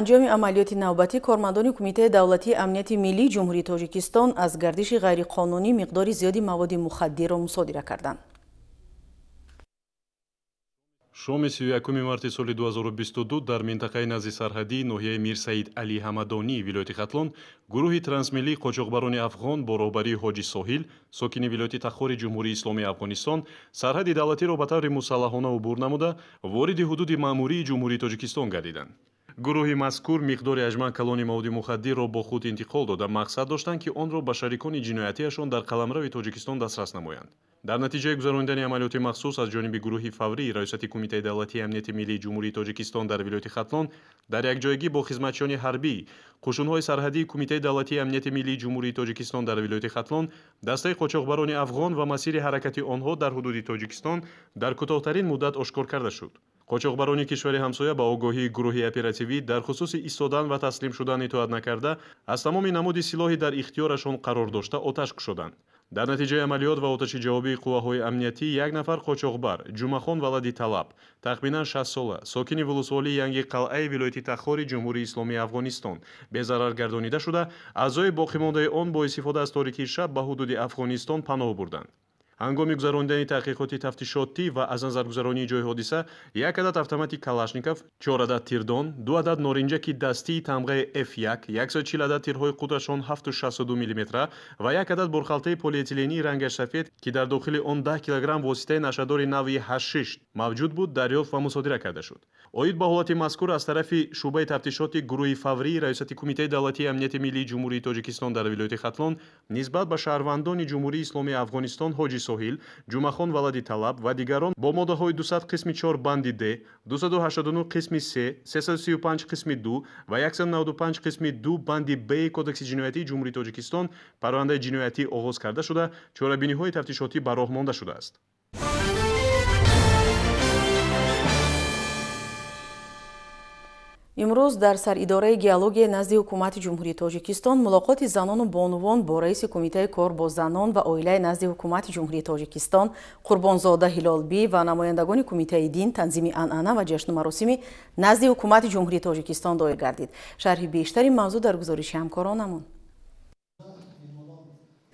Анҷоми амалиёти навбатӣ кормандони Кумитаи давлатии амнияти миллии Ҷумҳурии Тоҷикистон аз гардиши ғайриқонунӣ миқдори зиёди маводи мухаддирро мусодира карданд. Шоми 31 марти соли 2022 дар минтақаи назди сарҳадии ноҳияи Мирсаид Али Ҳамадонӣ вилояти Хатлон гурӯҳи трансмиллии қочоқбарони афғон бо роҳбарии Ҳоҷи Соҳил, сокини вилояти Тахори Ҷумҳурии Исломии Афғонистон, сарҳади давлатиро ба таври мусаллаҳона убур намуда, вориди ҳудуди маъмурии Ҷумҳурии Тоҷикистон гардиданд. Гурӯҳи мазкур миқдори аҷман калони маводи мухаддирро бо худ интиқол дода, мақсад доштанд, ки онро ба шарикони ҷиноятиашон дар қаламрави Тоҷикистон дастрас намоянд. Дар натиҷаи гузаронидани амалиёти махсус аз ҷониби гурӯҳи фаврии Раёсати Кумитаи давлатии амнияти миллии Ҷумҳурии Тоҷикистон дар вилояти Хатлон дар якҷоягӣ бо хизматчиёни ҳарбӣ, қушунҳои сарҳадии Кумитаи давлатии амнияти миллии Ҷумҳурии Тоҷикистон дар вилояти Хатлон дастаи қочоқбарони афғон ва масири ҳаракати онҳо дар ҳудуди Тоҷикистон дар кӯтоҳтарин муддат ошкор карда шуд. Қочоқбарони кишвари ҳамсоя ба огоҳии гурӯҳи оперативӣ дар хусуси истодан ва таслим шудан итоат накарда, аз тамоми намуди силоҳи дар ихтиёрашон қарор дошта оташ кушоданд. Дар натиҷаи амалиёт ва оташи ҷавобии қувваҳои амниятӣ як нафар қочоқбар, Ҷумъахон валади Талаб, тахминан 60 сола, сокини вулусволии Янги Қалъаи вилояти Тахори Ҷумҳурии Исломии Афғонистон безарар гардонида шуда, аъзои боқимондаи он бо истифода аз торикии шаб ба ҳудуди Афғонистон паноҳ бурданд. Ҳангоми гузаронидани таҳқиқоти тафтишотӣ ва аз назаргузаронии ҷои ҳодиса як адад автомати Калашников, 4 адад тирдон, 2 адад норинҷаки дастии тамғаи F1, 140 адад тирҳои қудрашон 7,62 мм ва як адад борхалтаи полиэтилении рангаш сафед, ки дар дохили он 10 килограмм воситаи нашъадори навъи ҳашиш мавҷуд буд, дарёфт ва мусодира карда шуд. Оид ба ҳолати мазкур аз тарафи шӯъбаи тафтишоти гурӯҳи фаврии Раёсати Кумитаи давлатии амнияти миллии Ҷумҳурии Тоҷикистон дар вилояти Хатлон нисбат ба шаҳрвандони Ҷумҳурии Исломии Афғонистон Ҳоҷи Соҳил, Ҷумъахон валади Талаб ва дигарон бо моддаҳои 200 қисми 4 банди Д, 289 қисми С, 335 қисми 2 ва 195 қисми 2 банди Б Кодекси ҷиноятии Ҷумҳурии Тоҷикистон парвандаи ҷиноятӣ оғоз карда шуда, чорабиниҳои тафтишотӣ ба роҳ монда шудааст. Имрӯз дар саридораи геология назди ҳукумати Ҷумҳурии Тоҷикистон мулоқоти занону бонувон бо раиси Кумитаи кор бо занон ва оилаи назди ҳукумати Ҷумҳурии Тоҷикистон Қурбонзода Ҳилолбӣ ва намояндагони Кумитаи дин, танзими анъана ва ҷашну маросими назди ҳукумати Ҷумҳурии Тоҷикистон доир гардид. Шарҳи бештари мавзӯъ дар гузориши ҳамкоронамон.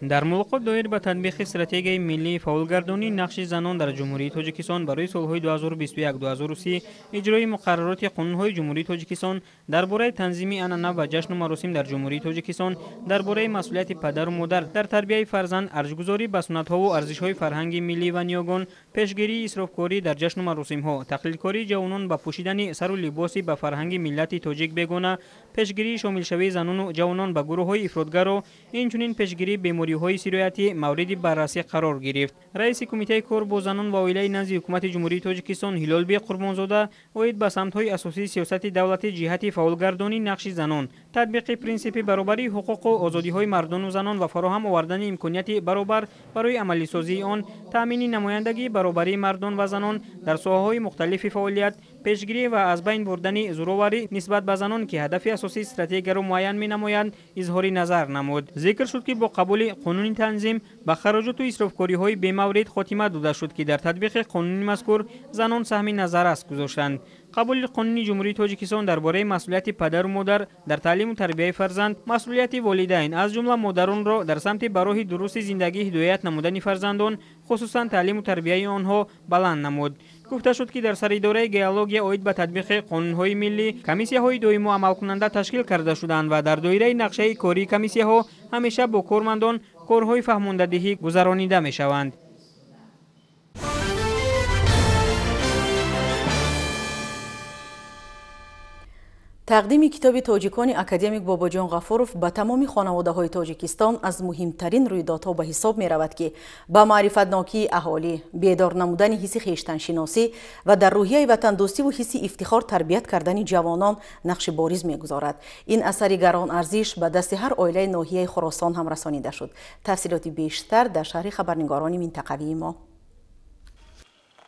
Дар мулоқот доир ба татбиқи стратегияи миллии фаъолгардонии нақши занон дар Ҷумҳурии Тоҷикистон барои солҳои 2021-2030, иҷрои муқаррароти қонунҳои Ҷумҳурии Тоҷикистон дар бораи танзими анъана ва ҷашну маросим дар Ҷумҳурии Тоҷикистон, дар бораи масъулияти падару модар дар тарбияи фарзанд, арҷгузорӣ ба суннатҳову арзишҳои фарҳанги миллӣ ва ниёгон, пешгирии исрофкорӣ дар ҷашну маросимҳо, тақлидкории ҷавонон ба пӯшидани сару либоси ба фарҳанги миллати тоҷик бегона, пешгирии шомилшавии занону ҷавонон ба гурӯҳҳои ифротгаро, инчунин пешгирии бемориҳои сироятӣ мавриди баррасӣ қарор гирифт. Раиси Кумитаи кор бо занон ва оилаи назди ҳукумати Ҷумҳурии Тоҷикистон Ҳилолбӣ Қурбонзода оид ба самтҳои асосии сиёсати давлатӣ ҷиҳати фаъолгардонии нақши занон, татбиқи принсипи баробарии ҳуқуқу озодиҳои мардону занон ва фароҳам овардани имконияти баробар барои амалисозии он, таъмини намояндагии баробарии мардон ва занон дар соҳаҳои мухталифи фаъолият, пешгирӣ ва аз байн бурдани зӯроварӣ нисбат ба занон, ки ҳадафи асосии стратегияро муайян менамоянд, изҳори назар намуд. Зикр шуд, ки бо қабули қонуни танзим ба хароҷоту исрофкориҳои бемаврид хотима дода шуд, ки дар татбиқи қонуни мазкур занон саҳми назаррас гузоштанд. Қабули қонуни Ҷумҳурии Тоҷикистон дар бораи масъулияти падару модар дар таълиму тарбияи фарзанд, масъулияти волидайн аз ҷумла модаронро дар самти ба роҳи дурусти зиндагӣ ҳидоят намудани фарзандон, хусусан таълиму тарбияи онҳо баланд намуд. Гуфта шуд, ки дар саридораи геология оид ба татбиқи қонунҳои миллӣ комиссияҳои доимо амалкунанда ташкил карда шуданд ва дар доираи нақшаи кории комиссияҳо ҳамеша бо кормандон корҳои фаҳмондадиҳӣ гузаронида мешаванд. Тақдими китоби тоҷикони академик Бобоҷон Ғафуров ба тамоми хонаводаҳои Тоҷикистон аз муҳимтарин рӯйдодҳо ба ҳисоб меравад, ки ба маърифатнокии аҳолӣ, бедор намудани ҳисси хештаншиносӣ ва дар рӯҳияи ватандӯстиву ҳисси ифтихор тарбият кардани ҷавонон нақши бориз мегузорад. Ин асари гаронарзиш ба дасти ҳар оилаи ноҳияи Хуросон ҳам расонида шуд. Тафсилоти бештар дар шаҳри хабарнигорони минтақавии мо.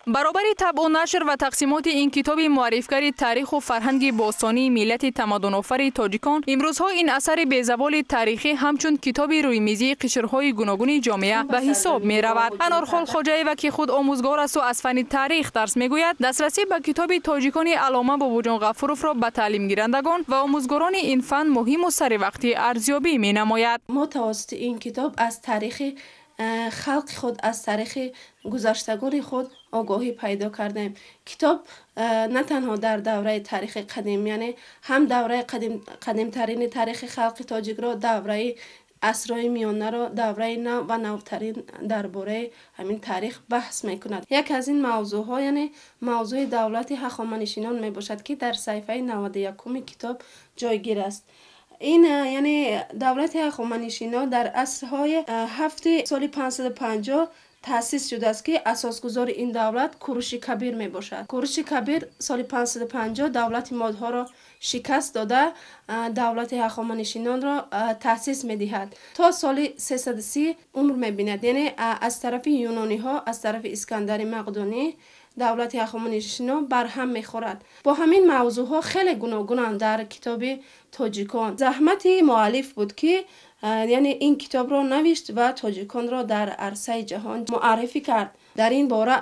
Баробари табъу нашр ва тақсимоти ин китоби муаррифгари таъриху фарҳанги бостонии миллати тамаддунофари тоҷикон, имрӯзҳо ин асари безаволи таърихӣ ҳамчун китоби рӯймизии қишрҳои гуногуни ҷомеа ба ҳисоб меравад. Анорхол Хоҷаева, ки худ омӯзгор асту аз фанни таърих дарс мегӯяд, дастрасӣ ба китоби тоҷикони аллома Бобоҷон Ғафуровро ба таълимгирандагон ва омӯзгорони ин фан муҳиму саривақтӣ арзёбӣ менамояд. Мо тавассути ин китоб аз таърихи халқи худ, аз таърихи гузаштагони худ огоҳӣ пайдо кардем. Китоб на танҳо дар давраи таърихи қадим, яъне ҳам давраи қадимтарини таърихи халқи тоҷикро, давраи асрҳои миёнаро, давраи нав ва навтарин дар бораи ҳамин таърих баҳс мекунад. Яке аз ин мавзӯъҳо, яъне мавзӯи давлати ҳахоманишинон мебошад, ки дар саҳифаи 91 китоб ҷойгир аст. Ин яъне давлати ҳахоманишинон дар асрҳои 7 соли 550 таъсис шудааст, ки асосгузори ин давлат Куруши Кабир мебошад. Куруши Кабир соли 550 давлати модҳоро шикаст дода, давлати ҳахоманишинонро таъсис медиҳад. То соли 330 умр мебинад, яъне аз тарафи юнониҳо, аз тарафи Искандари Мақдунӣ давлати ҳахоманишинон барҳам мехӯрад. Бо ҳамин мавзӯъҳо хеле гуногунанд дар китоби тоҷикон. Заҳмати муаллиф буд, ки яъне ин китобро навишт ва тоҷиконро дар арсаи ҷаҳон муаррифӣ кард. Дар ин бора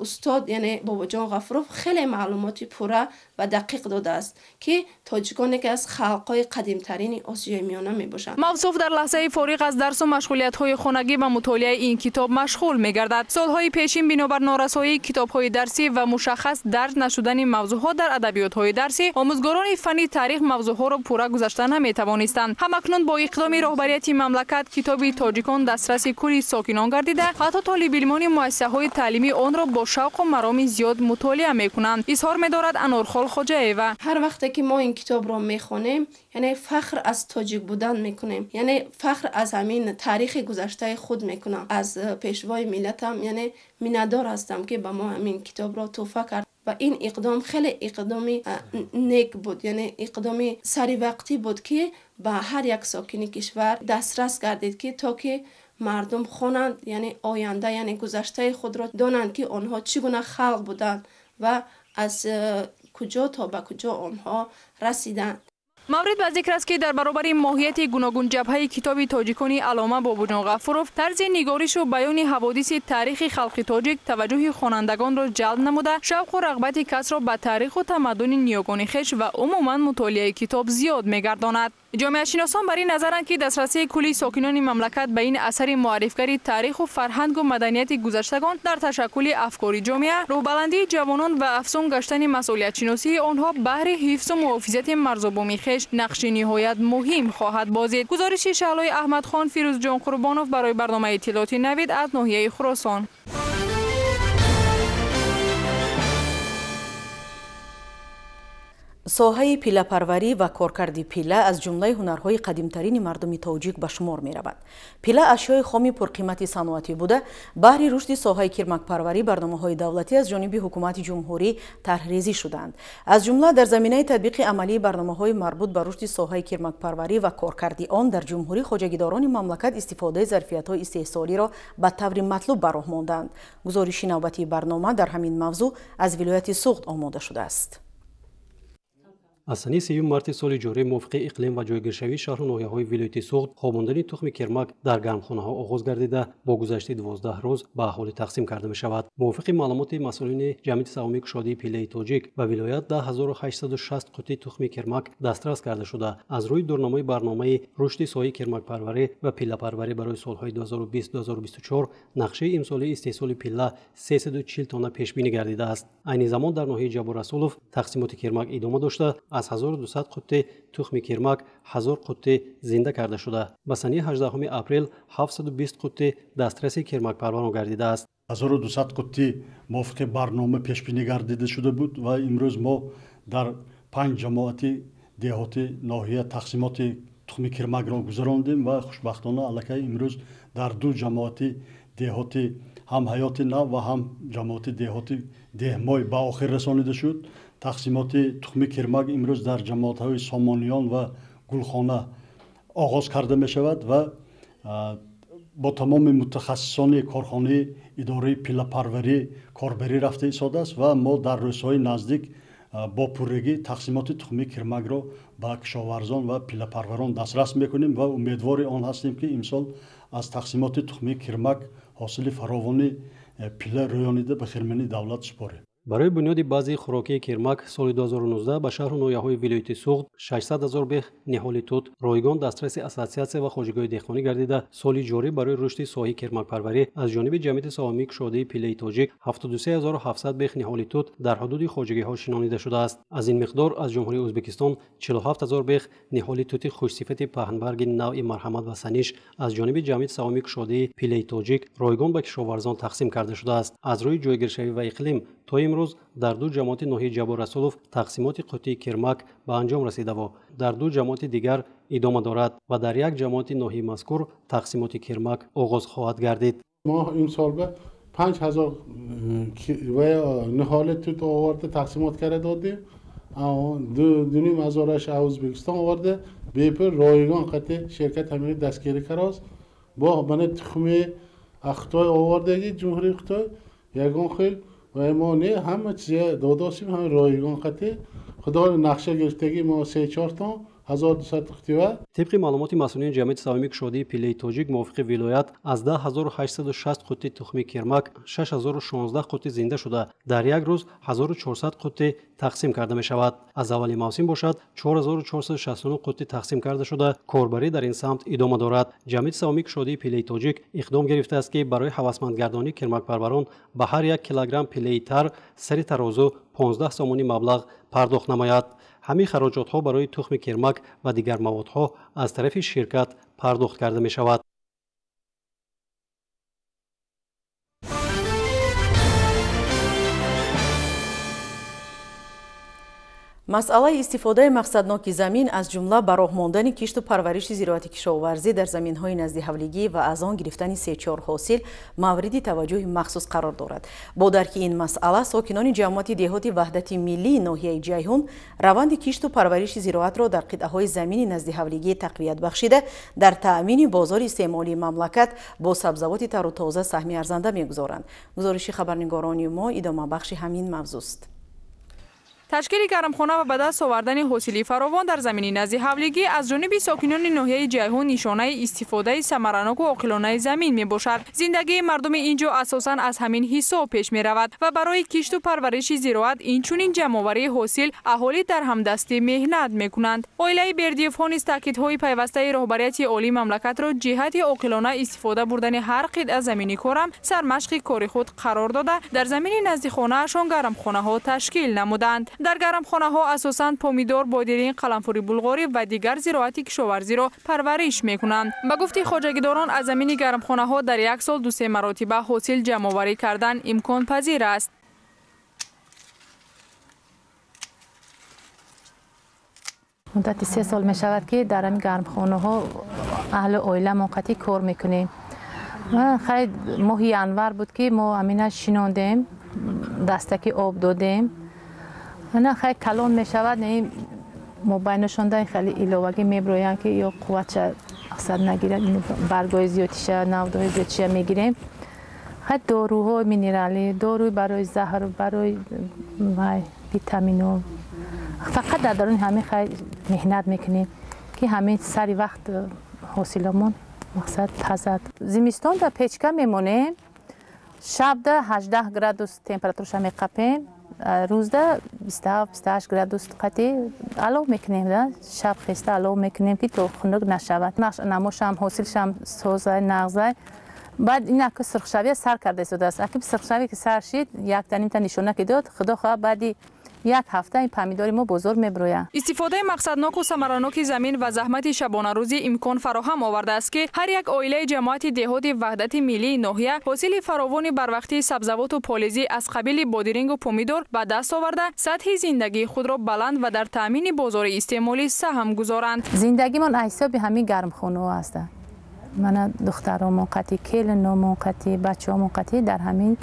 устод, яъне Бобоҷон Ғафуров, хеле маълумоти пурра ва дақиқ додааст, ки тоҷикон яке аз халқҳои қадимтарини Осиёи Миёна мебошанд. Мавсуф дар лаҳзаи фориғ аз дарсу машғулиятҳои хонагӣ ба мутолиаи ин китоб машғул мегардад. Солҳои пешин бинобар норасоии китобҳои дарсӣ ва мушаххас дарҷ нашудани мавзӯъҳо дар адабиётҳои дарсӣ, омӯзгорони фанни таърих мавзӯъҳоро пурра гузашта наметавонистанд. Ҳамакнун бо иқдоми роҳбарияти мамлакат китоби тоҷикон дастраси кулли сокинон гардида, ҳатто толибилмони муассисаҳои таълимӣ онро бо шавқу мароми зиёд мутолиа мекунанд, изҳор медорад Анорхол Хоҷаева. Ҳар вақте ки мо ин китобро мехонем, яъне фахр аз тоҷик будан мекунем, яъне фахр аз ҳамин таърихи гузаштаи худ мекунам. Аз пешвои миллатам, яъне миннатдор ҳастам, ки ба мо ҳамин китобро тӯҳфа кард. Ва ин иқдом хеле иқдоми нек буд, яъне иқдоми саривақтӣ буд, ки ба ҳар як сокини кишвар дастрас гардид, ки то ки мардум хонанд, яъне оянда, яъне гузаштаи худро донанд, ки онҳо чӣ гуна халқ буданд ва аз куҷо то ба куҷо онҳо расиданд. Маврид ба зикр аст, ки дар баробари моҳияти гуногунҷабҳаи китоби тоҷикони аллома Бобоҷон Ғафуров, тарзи нигаришу баёни ҳаводиси таърихи халқи тоҷик таваҷҷӯҳи хонандагонро ҷалб намуда, шавқу рағбати касро ба таъриху тамаддуни ниёгони хеш ва умуман мутолиаи китоб зиёд мегардонад. Ҷомеашиносон бар ин назаранд, ки дастрасии кулли сокинони мамлакат ба ин асари муаррифгари таъриху фарҳангу маданияти гузаштагон дар ташаккули афкори ҷомеа, рӯҳбаландии ҷавонон ва афзун гаштани масъулиятшиносии онҳо баҳри ҳифзу муҳофизати марзубуми хеш нақши ниҳоят муҳим хоҳад бозид. Гузориши Шаҳлои Аҳмадхон, Фирӯзҷон Қурбонов барои барномаи иттилооти Навид аз ноҳияи Хуросон. Соҳаи пиллапарварӣ ва коркарди пилла аз ҷумлаи ҳунарҳои қадимтарини мардуми тоҷик ба шумор меравад. Пилла ашёи хоми пурқимати саноатӣ буда, баҳри рушди соҳаи кирмакпарварӣ барномаҳои давлатӣ аз ҷониби ҳукумати ҷумҳурӣ тарҳрезӣ шудаанд. Аз ҷумла дар заминаи татбиқи амалии барномаҳои марбут ба рушди соҳаи кирмакпарварӣ ва коркарди он дар ҷумҳурӣ хоҷагидорони мамлакат истифодаи зарфиятҳои истеҳсолиро ба таври матлуб ба роҳ мондаанд. Гузориши навбатии барнома дар ҳамин мавзӯъ аз вилояти Суғд омода шудааст. Аз санаи 3 марти соли ҷорӣ мувофиқи иқлим ва ҷойгиршавии шаҳру ноҳияҳои вилояти Суғд хобондани тухми кирмак дар гармхонаҳо оғоз гардида, бо гузашти 12 рӯз ба аҳолӣ тақсим карда мешавад. Мувофиқи маълумоти масъулини ҷамъияти саҳомии кушодии пиллаи тоҷик ба вилоят 10860 қуттӣ тухми кирмак дастрас карда шуда, аз рӯи дурнамои барномаи рушди соҳаи кирмакпарварӣ ва пиллапарварӣ барои солҳои 2020-2024 нақшаи имсолии истеҳсоли пилла 340 тонна пешбинӣ гардидааст. Айни замон дар ноҳияи Ҷаббор Расулов тақсимоти кирмак идома дошта, аз 1200 қуттӣ тухми кирмак 1000 қуттӣ зинда карда шуда, ба санаи 18 апрел 720 қуттӣ дастраси кирмакпарварон гардидааст. 1200 қуттӣ мувофиқи барнома пешбинӣ гардида шуда буд ва имрӯз мо дар 5 ҷамоати деҳоти ноҳия тақсимоти тухми кирмакро гузарондем ва хушбахтона аллакай имрӯз дар 2 ҷамоати деҳоти ҳам Ҳаёти Нав ва ҳам ҷамоати деҳоти Деҳмой ба охир расонида шуд. Тақсимоти тухми кирмак имрӯз дар ҷамоатҳои Сомониён ва Гулхона оғоз карда мешавад ва Бо тамоми мутахассисони корхонаи идораи пиллапарварӣ корбарӣ рафта истодааст ва мо дар рӯзҳои наздик бо пуррагӣ тақсимоти тухмии кирмакро ба кишоварзон ва пиллапарварон дастрас мекунем ва умедвори он ҳастем, ки имсол аз тақсимоти тухмии кирмак ҳосили фаровони пилла рӯёнида ба хирмани давлат супорем. Барои бунёди баъзеи хӯрокии кирмак соли 2019 ба шаҳру ноҳияҳои вилояти Суғд 600 ҳазор бех ниҳоли тут ройгон дастраси ассотсиатсия ва хоҷагиҳои деҳқонӣ гардида, соли ҷорӣ барои рушди соҳаи кирмакпарварӣ аз ҷониби ҷамъияти саҳомии кушодаи пиллаи тоҷик 73700 бех ниҳоли тут дар ҳудуди хоҷагиҳо шинонида шудааст. Аз ин миқдор аз Ҷумҳурии Ӯзбекистон 47 ҳазор бех ниҳоли тути хушсифати паҳнбарги навъи Марҳамат ва Саниш аз ҷониби ҷамъияти саҳомии кушодаи пиллаи тоҷик ройгон ба кишоварзон тақсим карда шудааст. Аз рӯи ҷойгиршавӣ ва иқлим то имрӯз дар ду ҷамоати ноҳияи Ҷаббор Расулов тақсимоти қуттии кирмак ба анҷом расидаву дар ду ҷамоати дигар идома дорад ва дар як ҷамоати ноҳияи мазкур тақсимоти кирмак оғоз хоҳад гардид. Мо имсол ба 5000 ниҳоли тут оварда тақсимот карда додем. 2,5 ҳазораш аз Ӯзбекистон оварда бепул ройгон қати ширкат ҳамин дастгирӣ карост. Бо мана тухми Хитой овардаги Ҷумҳурии Хитой ягон хел ва мо не ҳама чизе додосим, ҳама ройгон қати худо нақша гирифтаги мо 3-4 тон 1200 қутива. Тибқи маълумоти масъулини ҷамъияти саҳомии кушодаи пиллаи тоҷик мувофиқи вилоят аз 10860 қуттӣ тухми кирмак 6016 қуттӣ зинда шуда, дар як рӯз 1400 қуттӣ тақсим карда мешавад. Аз аввали мавсим бошад 4469 қуттӣ тақсим карда шуда, корбарӣ дар ин самт идома дорад. Ҷамъияти саҳомии кушодаи пиллаи тоҷик иқдом гирифтааст, ки барои ҳавасмандгардонии кирмакпарварон ба ҳар як килограмм пиллаи тар сари тарозу 15 сомонӣ маблағ пардохт намояд. Ҳамин хароҷотҳо барои тухми кирмак ва дигар маводҳо аз тарафи ширкат пардохт карда мешавад. Масъалаи истифодаи мақсадноки замин аз ҷумла ба роҳ мондани кишту парвариши зироати кишоварзӣ дар заминҳои наздиҳавлигӣ ва аз он гирифтани се-чор ҳосил мавриди таваҷҷӯҳи махсус қарор дорад. Бо дарки ин масъала сокинони ҷамоати деҳоти Ваҳдати миллии ноҳияи Ҷайҳун раванди кишту парвариши зироатро дар қитъаҳои замини наздиҳавлигӣ тақвият бахшида, дар таъмини бозори истеъмолии мамлакат бо сабзавоти тару тоза саҳми арзанда мегузоранд. Гузориши хабарнигорони мо идомабахши ҳамин мавзӯст. Ташкили гармхона ва ба даст овардани ҳосили фаровон дар замини наздиҳавлигӣ аз ҷониби сокинони ноҳияи Ҷайҳун нишонаи истифодаи самараноку оқилонаи замин мебошад. Зиндагии мардуми ин ҷо асосан аз ҳамин ҳисоб пеш меравад ва барои кишту парвариши зироат инчунин ҷамъоварии ҳосил аҳолӣ дар ҳамдастӣ меҳнат мекунанд. Оилаи Бердиевҳо низ таъкидҳои пайвастаи роҳбарияти олии мамлакатро ҷиҳати оқилона истифода бурдани ҳар қитъа замини корам сармашқи кори худ қарор дода, дар замини наздихонаашон гармхонаҳо ташкил намуданд. Дар гармхонаҳо асосан помидор, бодирин, қаламфури булғорӣ ва дигар зироати кишоварзиро парвариш мекунанд. Ба гуфти хоҷагидорон, аз замини гармхонаҳо дар як сол ду-се маротиба ҳосил ҷамъоварӣ кардан имконпазир аст. Муддати 3 сол мешавад, ки дар ҳамин гармхонаҳо аҳли оиламон қатъӣ кор мекунем. Хай, моҳи январ буд, ки мо ҳамина шинондем, дастаки об додем. На хай калон мешавад, не мобайнашонда хеле иловагӣ меброянд, ки ё қувватша мақсад нагирад, баргҳои зиёдиша, навдаҳои зиёдиша мегирем. Хай доруҳои минералӣ, доруи барои заҳр, барои витаминҳо. Фақат дар даруни ҳамин хай меҳнат мекунем, ки ҳамин сари вақт ҳосиламон мақсад тазад. Зимистон дар печка мемонем, шабда 18 градус температураша меқапем, рӯзда 27-28 градус қатӣ алов мекунем, шаб хеста алов мекунем, ки то хунук нашавад. Намошам ҳосилшам созай, нағзай. Баъд ин ака сурхшавия сар карда истодааст. Аки сурхшавӣ ки сар шид, якта нимта нишона ки дод, худо хоҳад баъди як ҳафта ин помидори мо бозор меброяд. Истифодаи мақсадноку самараноки замин ва заҳмати шабонарӯзӣ имкон фароҳам овардааст, ки ҳар як оилаи ҷамоати деҳоти Ваҳдати миллии ноҳия ҳосили фаровони барвақтии сабзавоту полизӣ аз қабили бодирингу помидор ба даст оварда, сатҳи зиндагии худро баланд ва дар таъмини бозори истеъмолӣ саҳм гузоранд. Зиндагимон аз ҳисоби ҳамин гармхонаҳо аст. Мана духтаромон қатӣ, келиномон қатӣ, бачаҳомон қатӣ дар ҳамин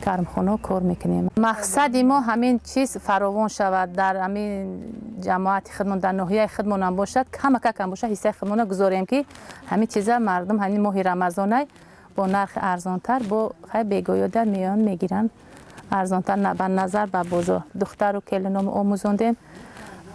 гармхонаҳо кор мекунем. Мақсади мо ҳамин чиз фаровон шавад дар ҳамин ҷамоати худмон, дар ноҳияи худмонам бошад, камакакам бошад, ҳиссаи худмонро гузорем, ки ҳамин чиза мардум ҳамин моҳи Рамазонай бо нархи арзонтар бо хай бегоёда меоянд мегиранд, арзонтар ба назар ба бозор. Духтару келиномо омӯзондем,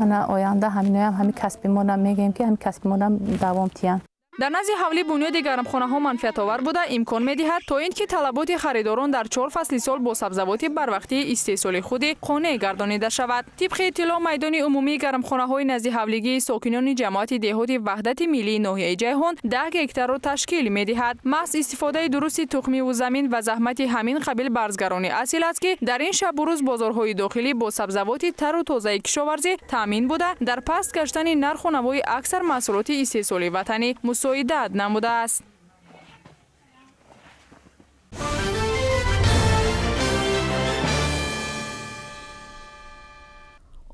ана оянда ҳаминоям ҳамин касби монам мегӯем, ки ҳамин касби монам давом тиҳанд. Дар назди ҳавлӣ бунёди гармхонаҳо манфиатовар буда, имкон медиҳад то ин ки талаботи харидорон дар 4 фасли сол бо сабзавоти барвақтии истеҳсоли худи қонеъ гардонида шавад. Тибқи иттилоъ, майдони умумии гармхонаҳои назди ҳавлигии сокинони ҷамоати деҳоти Ваҳдати миллии ноҳияи Ҷайҳон 10 гектарро ташкил медиҳад. Маҳз истифодаи дурусти тухмиву замин ва заҳмати ҳамин қабил барзгарони асил аст, ки дар ин шабу рӯз бозорҳои дохилӣ бо сабзавоти тару тозаи кишоварзӣ таъмин буда, дар паст гаштани нарху навои аксар маҳсулоти истеҳсоли ватанӣ мусоидат намудааст.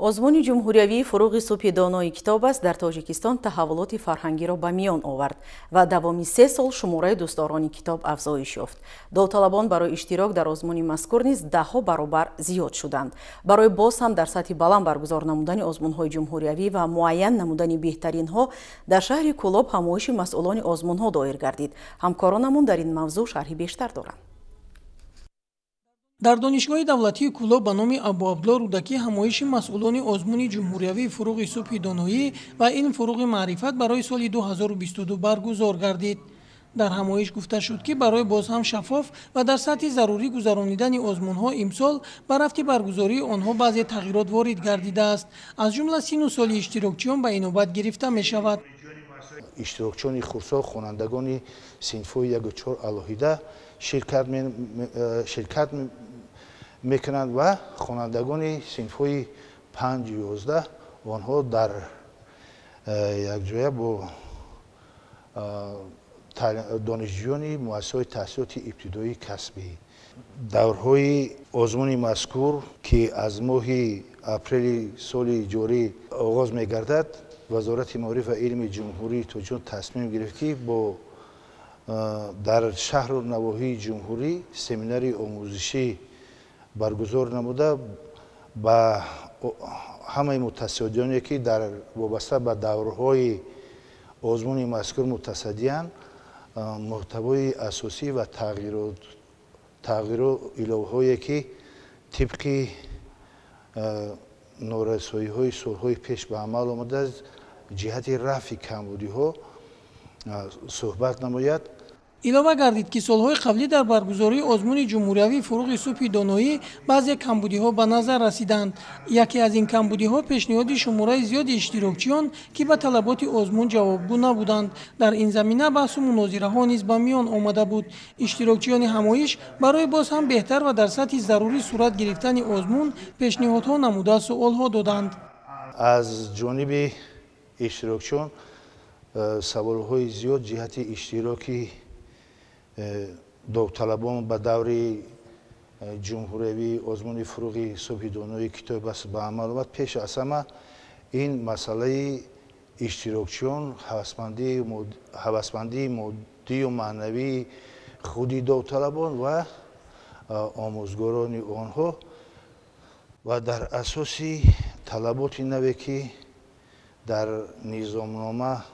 Озмуни ҷумҳуриявии фуруғи субҳи донои китоб аст дар Тоҷикистон таҳаввулоти фарҳангиро ба миён овард ва давоми 3 сол шумораи дӯстдорони китоб афзоиш ёфт. Довталабон барои иштирок дар озмуни мазкур низ даҳҳо баробар зиёд шуданд. Барои боз ҳам дар сатҳи баланд баргузор намудани озмунҳои ҷумҳуриявӣ ва муайян намудани беҳтаринҳо дар шаҳри Кӯлоб ҳамоиши масъулони озмунҳо доир гардид. Ҳамкоронамон дар ин мавзӯъ шарҳи бештар доранд. Дар донишгоҳи давлатии Кӯлоб ба номи Абуабдулло Рӯдакӣ ҳамоиши масъулони озмуни ҷумҳуриявии фуруғи субҳи доноӣ ва илм фуруғи маърифат барои соли 2022 баргузор гардид. Дар ҳамоиш гуфта шуд, ки барои боз ҳам шаффоф ва дар сатҳи зарурӣ гузаронидани озмунҳо имсол ба рафти баргузории онҳо баъзе тағйирот ворид гардидааст. Аз ҷумла сину соли иштирокчиён ба инобат гирифта мешавад. Иштирокчиёни хурдсол, хонандагони синфҳои 1 ва 4 алоҳида ширкат мекунанд ва хонандагони синфҳои 5 11 онҳо дар якҷоя бо донишҷӯёни муассисаҳои таҳсилоти ибтидоии касбӣ. Даврҳои озмуни мазкур, ки аз моҳи апрели соли ҷорӣ оғоз мегардад, Вазорати маориф ва илми Ҷумҳурии Тоҷикистон тасмим гирифт, ки бо дар шаҳру навоҳии ҷумҳурӣ семинари омӯзишӣ баргузор намуда ба ҳамаи мутасаддиёне, ки дар вобаста ба даврҳои озмуни мазкур мутасаддиянд, муҳтавои асосӣ ва тағйиру иловаҳое, ки тибқи норасоиҳои солҳои пеш ба амал омадааст, ҷиҳати рафъи камбудиҳо суҳбат намояд. Илова гардид, ки солҳои қаблӣ дар баргузории озмуни ҷумҳуриявии фуруғи субҳи доноӣ баъзе камбудиҳо ба назар расиданд. Яке аз ин камбудиҳо пешниҳоди шумораи зиёди иштирокчиён, ки ба талаботи озмун ҷавобгӯ набуданд. Дар ин замина баҳсу мунозираҳо низ ба миён омада буд. Иштирокчиёни ҳамоиш барои боз ҳам беҳтар ва дар сатҳи зарурӣ сурат гирифтани озмун пешниҳодҳо намуда суолҳо доданд. Аз ҷониби иштирокчиён саволҳои зиёд ҷиҳати иштироки довталабон ба даври ҷумҳуриявии озмуни фуруғи субҳи донои китоб аст ба амал омад. Пеш аз ҳама ин масъалаи иштирокчиён, ҳавасмандии моддию маънавии худи довталабон ва омӯзгорони онҳо ва дар асоси талаботи наве, ки дар низомнома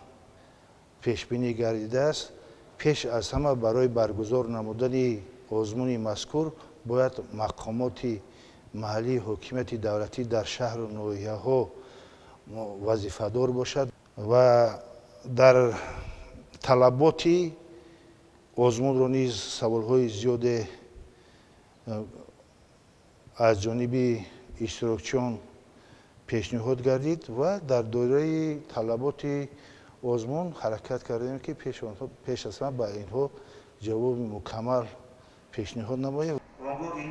пешбинӣ гардидааст, пеш аз ҳама барои баргузор намудани озмуни мазкур бояд мақомоти маҳаллии ҳокимияти давлатӣ дар шаҳру ноҳияҳо вазифадор бошад ва дар талаботи озмунро низ саволҳои зиёде аз ҷониби иштирокчиён пешниҳод гардид ва дар доираи талаботи озмун ҳаракат кардем, ки пеш аз ҳама ба инҳо ҷавоби мукаммал пешниҳод намоем.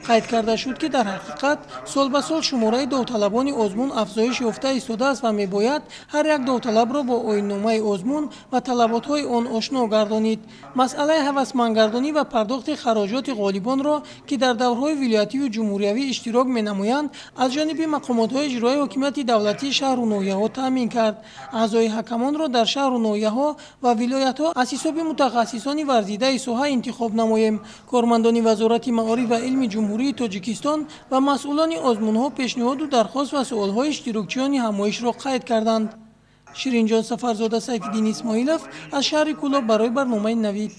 Қайд карда шуд, ки дар ҳақиқат сол ба сол шумораи довталабони озмун афзоиш ёфта истодааст ва мебояд ҳар як довталабро бо оинномаи озмун ва талаботҳои он ошно гардонид. Масъалаи ҳавасмандгардонӣ ва пардохти хароҷоти ғолибонро, ки дар даврҳои вилоятиву ҷумҳуриявӣ иштирок менамоянд, аз ҷониби мақомотҳои иҷроияи ҳокимияти давлатии шаҳру ноҳияҳо таъмин кард. Аъзои ҳакамонро дар шаҳру ноҳияҳо ва вилоятҳо аз ҳисоби мутахассисони варзидаи соҳа интихоб намоем. Кормандони Вазорати маориф ва илми ҷумҳурии Ҷумҳурии Тоҷикистон ва масъулони озмунҳо пешниҳоду дархост ва суолҳои иштирокчиёни ҳамоишро қайд карданд. Ширинҷон Сафарзода, Сайфиддин Исмоилов аз шаҳри Кӯлоб барои барномаи Навид.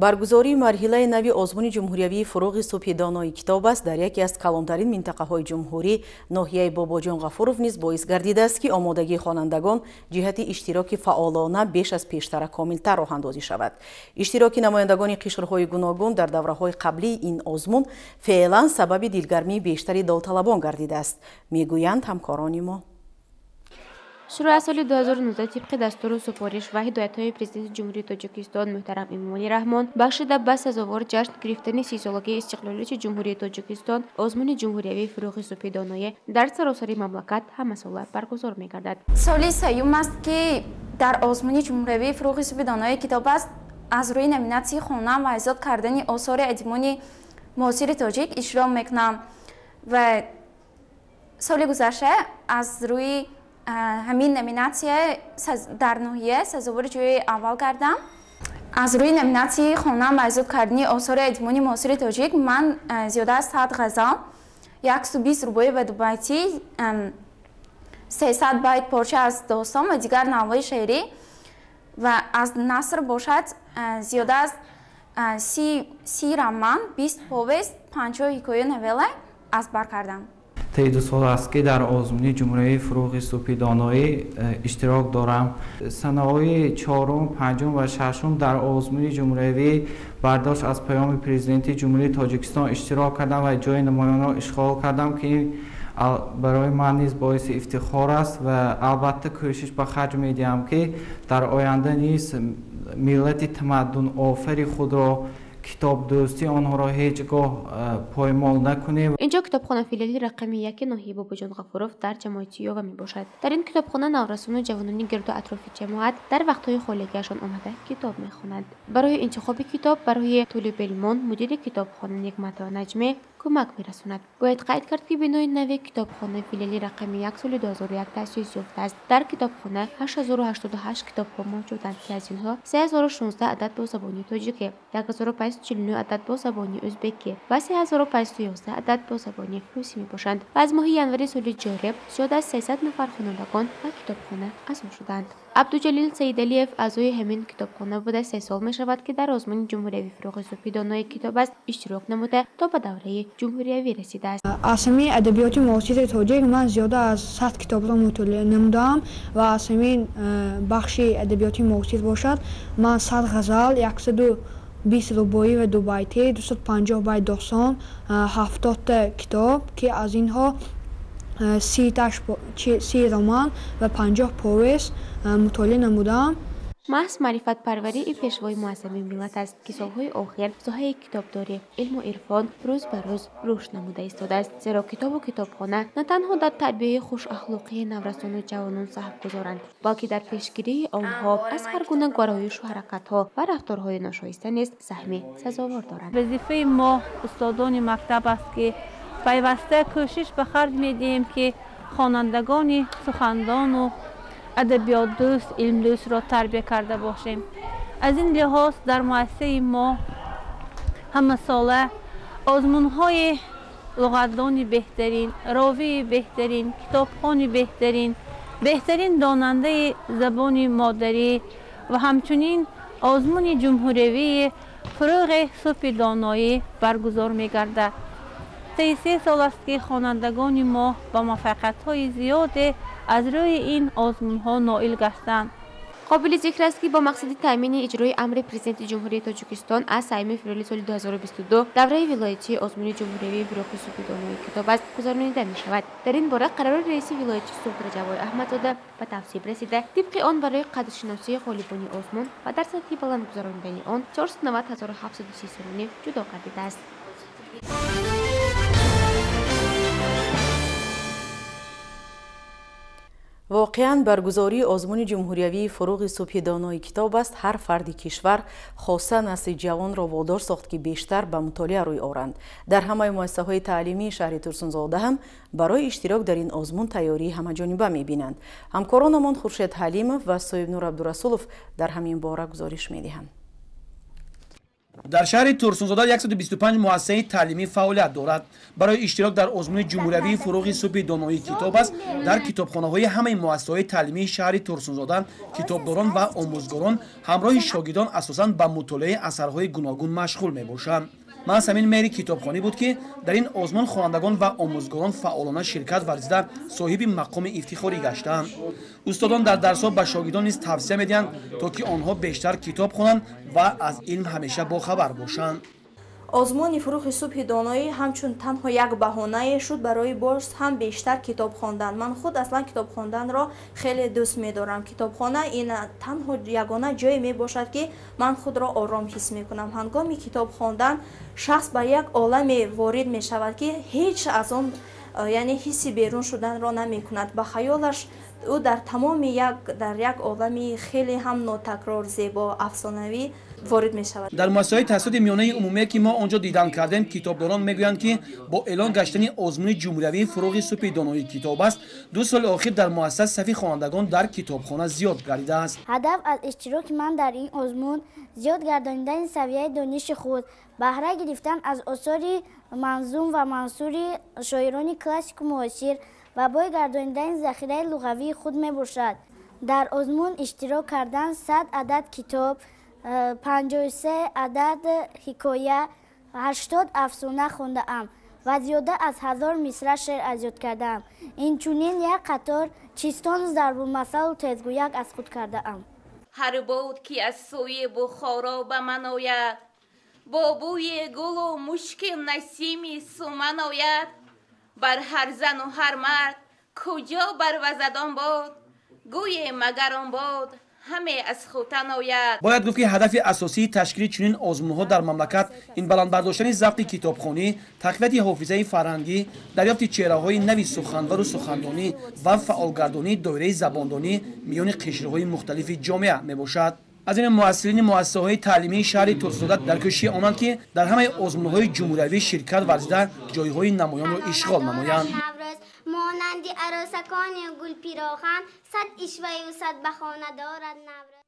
Баргузории марҳилаи нави озмуни ҷумҳуриявии фуруғи субҳи донои китоб аст дар яке аз калонтарин минтақаҳои ҷумҳурӣ ноҳияи Бобоҷон Ғафуров низ боис гардидааст, ки омодагии хонандагон ҷиҳати иштироки фаъолона беш аз пештара комилтар роҳандозӣ шавад. Иштироки намояндагони қишрҳои гуногун дар давраҳои қаблии ин озмун феълан сабаби дилгармии бештари довталабон гардидааст, мегӯянд ҳамкорони мо. Шурӯъ аз соли 2019 тибқи дастуру супориш ва ҳидоятҳои Президенти Ҷумҳурии Тоҷикистон муҳтарам Эмомалӣ Раҳмон бахшида ба сазовор ҷашн гирифтани 30-солагии истиқлолияти Ҷумҳурии Тоҷикистон озмуни ҷумҳуриявии фуруғи субҳи доное дар саросари мамлакат ҳамасола баргузор мегардад. Соли сеюм аст, ки дар озмуни ҷумҳуриявии фуруғи субҳи донои китоб аст аз рӯи номинатсияи хондан ва изод кардани осори адибони муосири тоҷик иштирок мекунам ва соли гузашта аз рӯи ҳамин номинатсия дар ноҳия сазовори ҷои аввал кардам. Аз рӯи номинатсияи хондан ва изод кардани осори адибони муосири тоҷик ман зиёда аз 100 ғазал, 120 рубоӣ ва дубайтӣ, 300 байт порча аз достон ва дигар навъҳои шеърӣ ва аз наср бошад зиёда аз 30 роман, 20 повест, 50 ҳикоя новелла аз бар кардам. Тайи 2 сол аст, ки дар озмуни ҷумҳуриявии фуруғи субҳи доноӣ иштирок дорам. Санаҳои 4-ум, 5-ум ва 6-ум дар озмуни ҷумҳуриявӣ бардошт аз паёми Президенти Ҷумҳурии Тоҷикистон иштирок кардам ва ҷои намоёнро ишғол кардам, ки ин барои ман низ боиси ифтихор аст ва албатта кӯшиш ба харҷ медиҳам, ки дар оянда низ миллати тамаддунофари худро, китобдӯстии онҳоро ҳеҷ гоҳ поймол накунем. Инҷо китобхона филиали рақами 1 ноҳияи Бобоҷон Ғафуров дар ҷамоати Ёва мебошад. Дар ин китобхона наврасону ҷавонони гирду атрофи ҷамоат дар вақтҳои холигиашон омада китоб мехонанд. Барои интихоби китоб барои толибилмон мудири китобхона Неъматова Наҷме кӯмак мерасонад. Бояд қайд кард, ки бинои нави китобхона филиали рақами 1 соли 2001 таъсис ёфтааст. Дар китобхона 8088 китобҳо мавҷуданд, ки аз инҳо 3016 адад бо забони тоҷикӣ, 1549 адад бо забони ӯзбекӣ ва 3511 адад бо забони русӣ мебошанд. Ва аз моҳи январи соли ҷорӣ зиёда аз 300 нафар хонандагон ба китобхона аъзо шуданд. Абдуҷалил Саидалиев аъзои ҳамин китобхона буда 3 сол мешавад, ки дар озмуни ҷумҳуриявии фуруғи субҳи донои китоб аст иштирок намуда то ба давраи ҷумҳуриявӣ расидааст. Аз ҳамин адабиёти муосири тоҷик ман зиёда аз 100 китобро мутолиа намудаам ва аз ҳамин бахши адабиёти муосир бошад ман 100 ғазал, 120 рубоӣ ва дубайтӣ, 250 байт досон, 70 китоб, ки аз инҳо 30 роман ва 50 повест мутолиа намудаам. Маҳз маърифатпарварии пешвои муаззами миллат аст, ки солҳои охир соҳаи китобдорӣ, илму ирфон рӯз ба рӯз рушд намуда истодааст. Зеро китобу китобхона на танҳо дар тарбияи хушахлоқии наврасону ҷавонон саҳмгузоранд, балки дар пешгирии онҳо аз ҳар гуна гароишу ҳаракатҳо ва рафторҳои ношоиста низ саҳми сазовор доранд. Вазифаи мо устодони мактаб аст, ки пайваста кӯшиш ба харҷ медиҳем, ки хонандагони сухандону адабиётдӯст, илмдӯстро тарбия карда бошем. Аз ин лиҳоз дар муассисаи мо ҳамасола озмунҳои луғатдони беҳтарин, ровии беҳтарин, китобхони беҳтарин, беҳтарин донандаи забони модарӣ ва ҳамчунин озмуни ҷумҳуриявии фуруғи субҳи доноӣ баргузор мегардад. Тайи 3 сол аст, ки хонандагони мо ба муваффақиятҳои зиёде аз рӯи ин озмунҳо ноил гаштанд. Қобили зикр аст, ки бо мақсади таъмини иҷрои амри Президенти Ҷумҳурии Тоҷикистон аз 3 феврали соли 2022 давраи вилоятии озмуни ҷумҳуриявии фуруғи субҳи донои китоб аст гузаронида мешавад. Дар ин бора қарори раиси вилояти Суғд Раҷаббой Аҳмадзода ба тавсиб расида, тибқи он барои қадршиносии ғолибони озмун ва дар сатҳи баланд гузаронидани он 490 730 сомонӣ ҷудо гардидааст. Воқеа Воқеан, баргузории озмуни ҷумҳуриявии «Фуруғи субҳи донои китоб аст» ҳар фарди кишвар, хоса насли ҷавонро водор сохт, ки бештар ба мутолиа рӯй оранд. Дар ҳамаи муассисаҳои таълимии шаҳри Турсунзода ҳам барои иштирок дар ин озмун тайёрии ҳамаҷониба мебинанд. Ҳамкоронамон Хуршед Ҳалимов ва Соҳибнур Абдурасулов дар ҳамин бора гузориш медиҳанд. Дар шаҳри Турсунзода 125 муассисаи таълимӣ фаъолият дорад. Барои иштирок дар озмуни ҷумҳуриявии «Фуруғи субҳи доноии китоб аст» дар китобхонаҳои ҳамаи муассисаҳои таълимии шаҳри Турсунзода китобдорон ва омӯзгорон ҳамроҳи шогирдон асосан ба мутолиаи асарҳои гуногун машғул мебошанд. Маҳз ҳамин меҳри китобхонӣ буд, ки дар ин озмун хонандагон ва омӯзгорон фаъолона ширкат варзида, соҳиби мақоми ифтихорӣ гаштанд. Устодон дар дарсҳо ба шогирдон низ тавсия медиҳанд, то ки онҳо бештар китоб хонанд ва аз илм ҳамеша бохабар бошанд. Озмуни «Фуруғи субҳи доноӣ» ҳамчун танҳо як баҳонае шуд барои боз ҳам бештар китоб хондан. Ман худ аслан китоб хонданро хеле дӯст медорам. Китобхона ин танҳо ягона ҷое мебошад, ки ман худро ором ҳис мекунам. Ҳангоми китоб хондан шахс ба як оламе ворид мешавад, ки ҳеҷ аз он, яъне ҳисси берун шуданро намекунад. Ба хаёлаш ӯ дар тамоми як дар як олами хеле ҳам нотакрор, зебо, афсонавӣ ворид мешавад. Дар муассисаҳои таҳсилоти миёнаи умумие, ки мо он ҷо дидан кардем, китобдорон мегӯянд, ки бо эълон гаштани озмуни ҷумҳуриявии «Фуруғи субҳи доноии китоб аст» 2 соли охир дар муассиса сафи хонандагон дар китобхона зиёд гардидааст. Ҳадаф аз иштироки ман дар ин озмун зиёд гардонидани савияи дониши худ, баҳра гирифтан аз осори манзум ва мансури шоирони классику муосир ва бой гардонидани захираи луғавии худ мебошад. Дар озмун иштирок кардан 100 адад китоб, 53 адад ҳикоя, 80 афсона хондаам ва зиёда аз 1000 мисра шеър аз ёд кардаам. Инчунин як қатор чистону зарбулмасалу тезгӯяк аз худ кардаам. Ҳар бод ки аз сӯи Бухоро ба ман ояд, бо бӯи гулу мушки насими суман ояд. Бар ҳар зану ҳар мард куҷо барвазад он бод, гӯе магар он бод ҳаме аз Хутан ояд. Бояд гуфт, ки ҳадафи асосии ташкили чунин озмунҳо дар мамлакат ин баланд бардоштани завқи китобхонӣ, тақвияти ҳофизаи фарҳангӣ, дарёфти чеҳраҳои нави суханвару сухандонӣ ва фаъолгардонии доираи забондонӣ миёни қишрҳои мухталифи ҷомеа мебошад. Аз ин муҳассилини муассисаҳои таълимии шаҳри Турсунзода дар кӯшиши онанд, ки дар ҳамаи озмунҳои ҷумҳуриявӣ ширкат варзида, ҷойҳои намоёнро ишғол намоянд. Монанди аросакони гулпирохан, сад ишваю сад баҳона дорад Наврӯз.